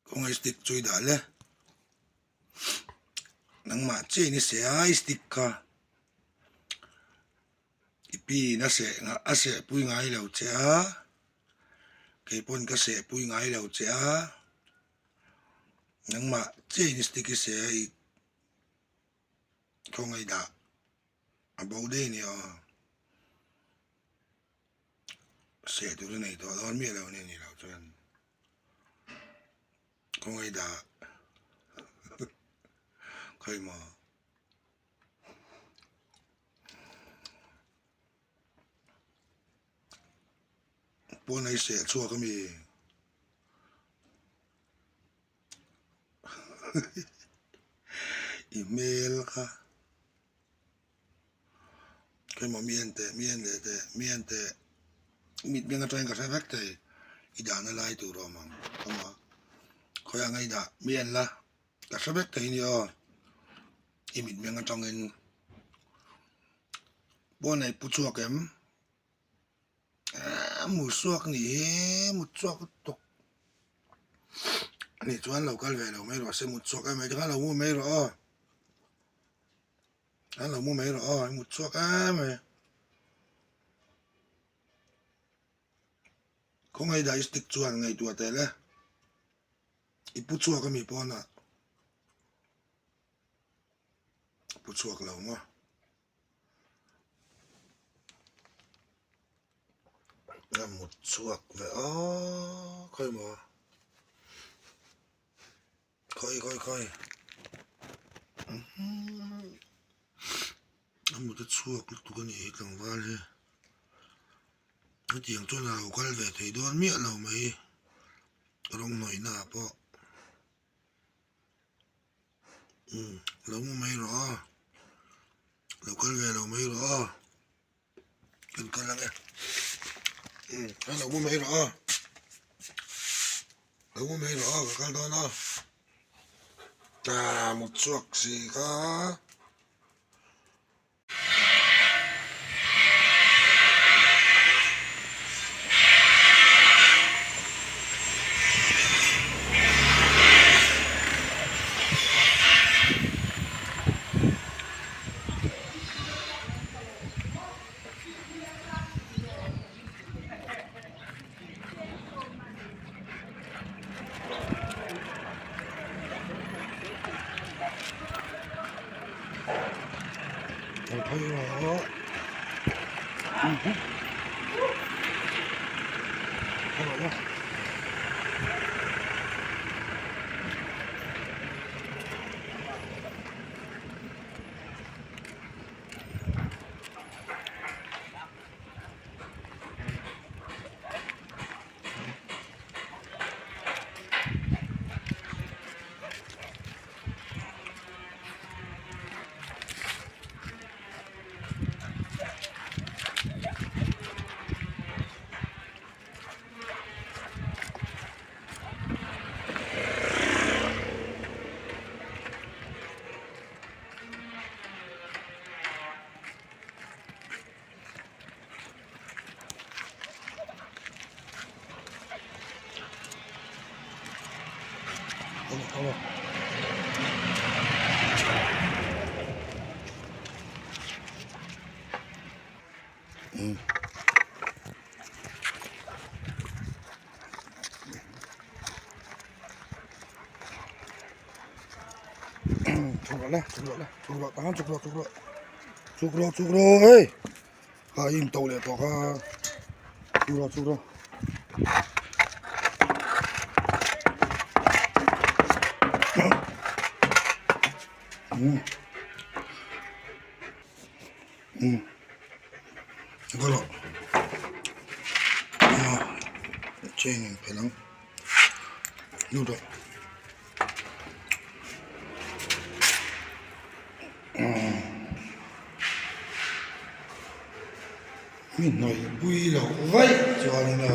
Khawngaih stick chu i dah le. Nangmah chiah in i seh a i stick kha. I pi in a seh a seh pui ngai lo che a. Kei pawn ka seh pui ngai lo che a. Nangmah chiah in i stick i seh a i khawngaih dah a bo daih a ni aw. Seh tur a nei tawh dawn miah lo a ni nih loh chuan khawngaih dah khawi maw pawn a i seh chhuak a mi i hmel kha. Keimah mi en teh mi en leh teh mi en teh mit meng atangin ka hre vek thei i dahna lai tur a awm ang awm a khawi anga i dah mi en la ka hre vek thei nia aw i mit meng atangin pawn a i pu chhuak em eee mu chhuak nih hi mu chhuak lutuk anih chuan lo kal ve lo mai rawh se mu chhuak em mai tikhan lo mu mai rawh aw. An lo mu mai rawh aw, an mut chhuak em mai. Khawngaih dah i stick chuan ngaihtuah teh le. I pu chhuak ami pawnah. Pu chhuak lo maw. A mut chhuak ve a, khawi maw. Khawi khawi khawi a mut a chhuak lutuk a nih hi tlangval hi hetiang chuan a lo kal ve thei dawn miah lo mai rawng hnawih na ah pawh umm lo mu mai rawh aw lo kal ve lo mai rawh aw. Kan kal ang e. Umm a lo mu mai rawh aw. Lo mu mai rawh aw ka kal dawn aw. Ah mut chhuak si kha. Chhuk rawh le chhuk rawh le chhuk rawh tang chhuk rawh chhuk rawh chhuk rawh chhuk rawh hei a in to leh tawh kha chhuk rawh chhuk rawh. Umm ka rawh ah chain in phelh ang lut rawh umm mi hnawih pui loh vaih chuan in aw.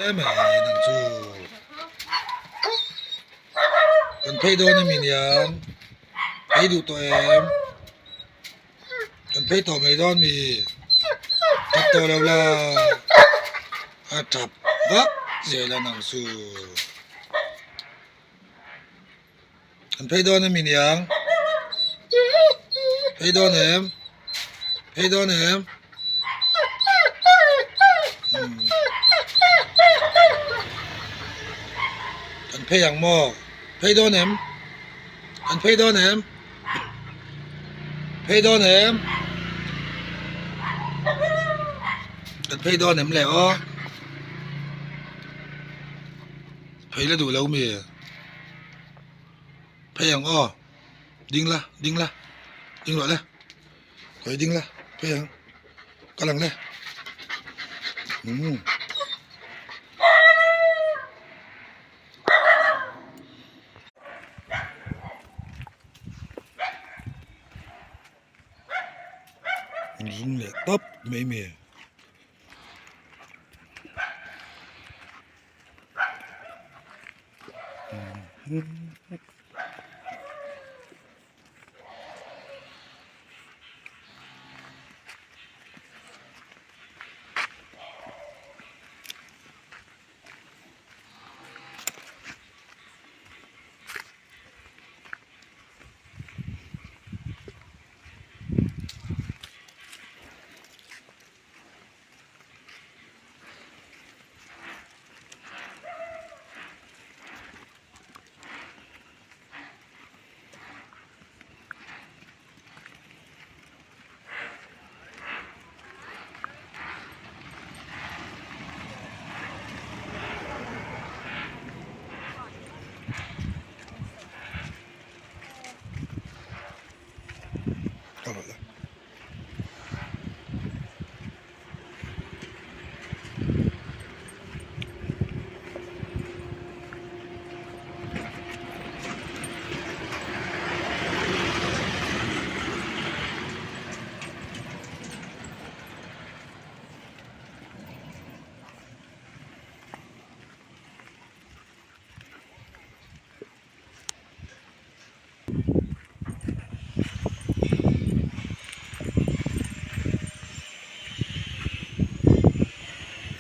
Em mai nang chu. Kan phei dawn a mi niang. Phei duh tawh em? Kan phei tawh mai dawn mi. Tap tawh lo la. A tap vak zel a nang chu. Kan phei dawn a mi niang. Phei dawn em? Phei dawn em? Kan phei ang maw? Phei dawn em? Kan phei dawn em? Phei dawn em? Kan phei dawn em le aw? Phei la duh lo mi? Phei ang aw. Ding la, ding la. Ding rawh le. Khawi ding la, phei ang. Kal ang le. Umm. Zung leh tawp mai mai.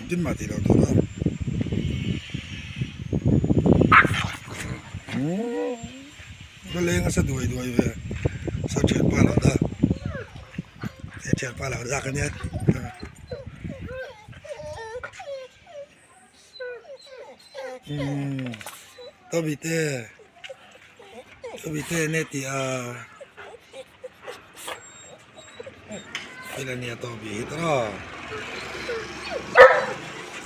Engtin mah tih loh tur a. Ka leng a sa duai duai ve sa thianpa lo dah he thianpa lo dak ania. Umm Toby te Toby te enge tih a thil ania Toby hi tawh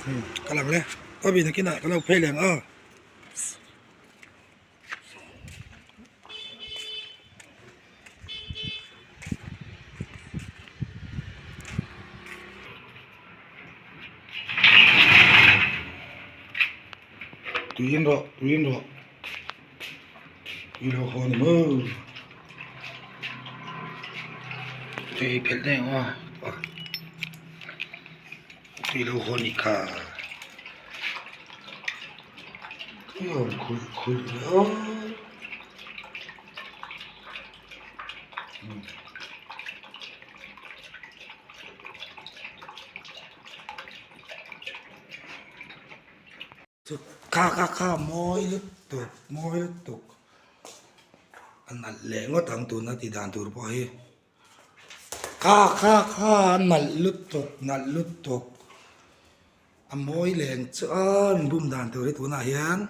umm ka lang le Toby nakinah ka lo phei leh ang aw. Tuiin rawh tuiin rawh tui lo haw ni maw tui phelh daih ang aw tui lo haw ni kha tui awm khulh khulh leh aw. Kha kha kha mawi lutuk mawi lutuk a nalh leh ngawt ang tuna tih dan tur pawh hi kha kha kha a nalh lutuk nalh lutuk a mawi leng chu a min bum dan tur hi tunah hian.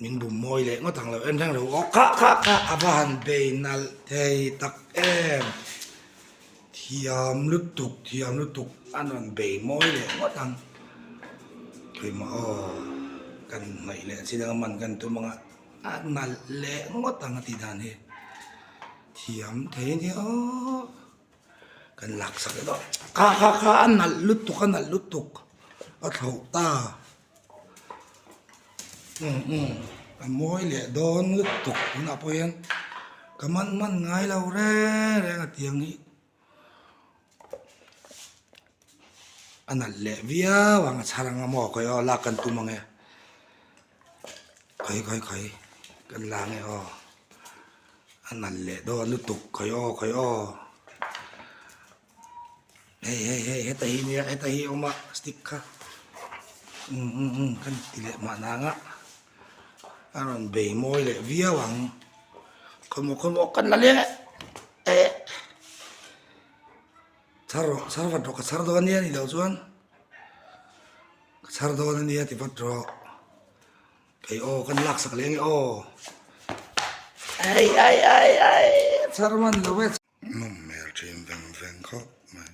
Min bum mawi leh ngawt ang lo en reng lo aw kha kha kha a va han bei nalh thei tak em thiam lutuk thiam lutuk a rawn bei mawi leh ngawt ang keimah aw kan hnaih leh chin anga man kan tum anga a nalh leh ngawt ang a tih dan hi thiam thei a nia aw kan lak sak leh tawh kha kha kha a nalh lutuk a nalh lutuk a thlauh ta. Umm umm a mawi leh dawn lutuk tunah pawh hian ka man man ngai lo reng reng a tiang hi. A nalh leh viau ang a chhar anga maw khawi aw lak kan tum ang e khawi khawi khawi kan la ang e aw a nalh leh dawn lutuk khawi aw khawi aw hei hei hei heta hi nia heta hi a awm a stick kha um um um kan ti leh mahna ang a a rawn bei mawi leh viau ang khawi maw khawi maw kan la leh eh. Chhar rawh, chhar vat rawh, ka chhar dawn ania nih loh chuan ka chhar dawn ania ti vat rawh. Kei aw kan lak sak leh ange aw. Ai ai ai ai chhar man lo e. Nawm hmel thin veng veng khawp mai.